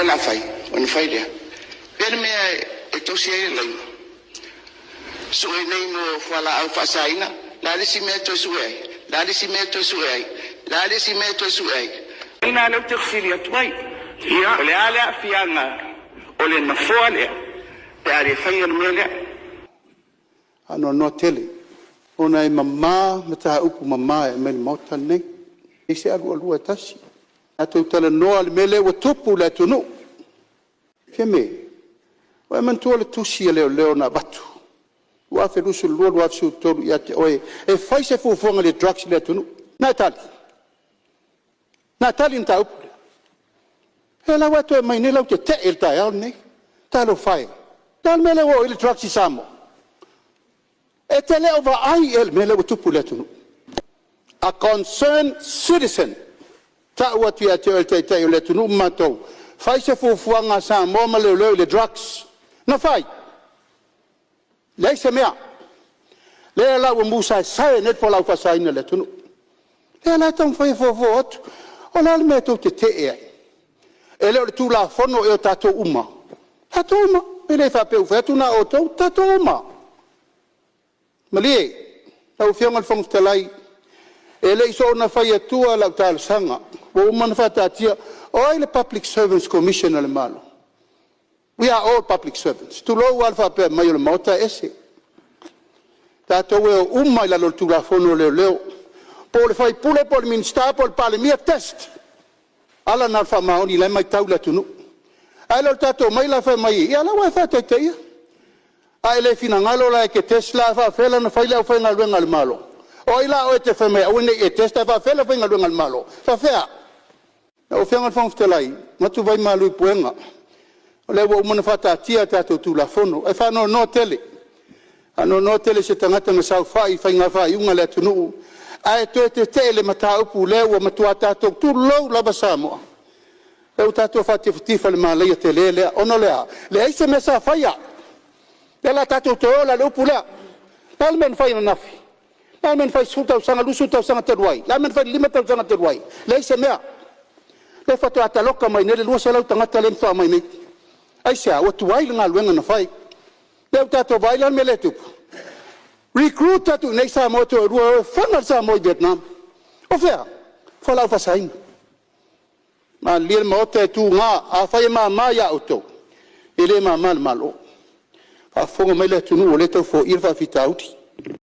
le a fai ona fai lea. O le a le mea e tosi ai le laina? Sue nei mo fualaau faasaina. O le a le isi mea e toe sue ai? O le a le isi mea e toe sue ai? O le a le isi mea e toe sue ai? Ina lea ou te fesili atu ai. Ia, o le a le aafiaga o le nofoa lea pe a le faia le mea lea? Faanoanoa tele ona e mama mataupu mama e aumai i le Maota lenei, e leai se alualua e tasi. Tatou talanoa i le mea lea ua tupu i le atunuu. Fiame, ua e manatua le tusi a leoleo na avatu 2022/2023 ia te oe e fai se fuafuaga i le drugs i le atunuu? Na e tali? Na e tali i le mataupu lea? O lea la ua e toe aumai nei lau tetee i le taeao lenei. Talofa e, o le a le mea lea ua oo i ai le drugs i Samoa? E te le o vaai ea i le mea lea ua tupu i le atunuu? A concern citizen tau atu ia te oe o le taitai o le atunuu ma matou, fai se fuafuaga a Samoa ma leoleo i le drugs. Na fai? Leai se mea. Lea la ua musaesae ai nei le fualaau faasaina i le atunuu. Lea la e taumafai e fofo atu. O le a le mea tou te tetee ai? E le o le Tulafono ea o tatou uma? Tatou uma. E le faapea ua fai atu na o outou, tatou uma. Malie lau Afioga i le Fofoga Fetalai, e le i soona fai atua lau talosaga ua uma ona faataatia. O ai le Public Servants Commission a le Malo? We are all public servants, tulou lava le faapea mai o le Maota e ese. Tatou e o uma i lalo o le Tulafono o Leoleo, po o le sui usufono po o le Minisita po o le Palemia, test. O ala na o le faamaoni o la e matau le atunuu. Ae le o le tatou omai la fai mai, ia o la ua e faataitaia. A e le finagalo la e te test la, a faapefea la ona fai le aufaigaluega a le Malo? O ai la oe e te fai mai e aua ne i e test ae faapefea le aufaigaluega a le Malo? E faapefea? Lau Afioga i le Fofoga Fetalai, e manatu vaimalu i puega, o lea ua uma ona faataatia a tatou Tulafono. Ae faanoanoa tele, faanoanoa tele i se tagata na saofai i faiga faaiuga a le atunuu ae toe tetee i le mataupu lea ua matua tatou, tulou lava Samoa, lea ua tatou faatifatifa i le malaia tele lea. Ona o le a? Leai se mea sa faia. O lea o le a tatou toe o la i le upu lea. O le a le mea na fai ananafi? O le a le mea na fai i le 10 tausaga, 20 tausaga talu ai? O le a le mea na fai i le 5 tausaga talu ai? Leai se mea. Lea faatoa taloka mai nei le 200 tagata lea na faatoa omai nei. Aisea? Ua tuai le galuega na fai. Lea ua tatou vaai la i le mea lea e tupu? Recruit atu i inei Samoa e toalua e o e fana le Samoa i Vietnam. O fea? O fualaau faasaina. Malilie le Maota e tuga, afai e mama ia outou, e le mama i le Malo. Faafofoga mai le atunuu o lea e tau foia le faafitauli.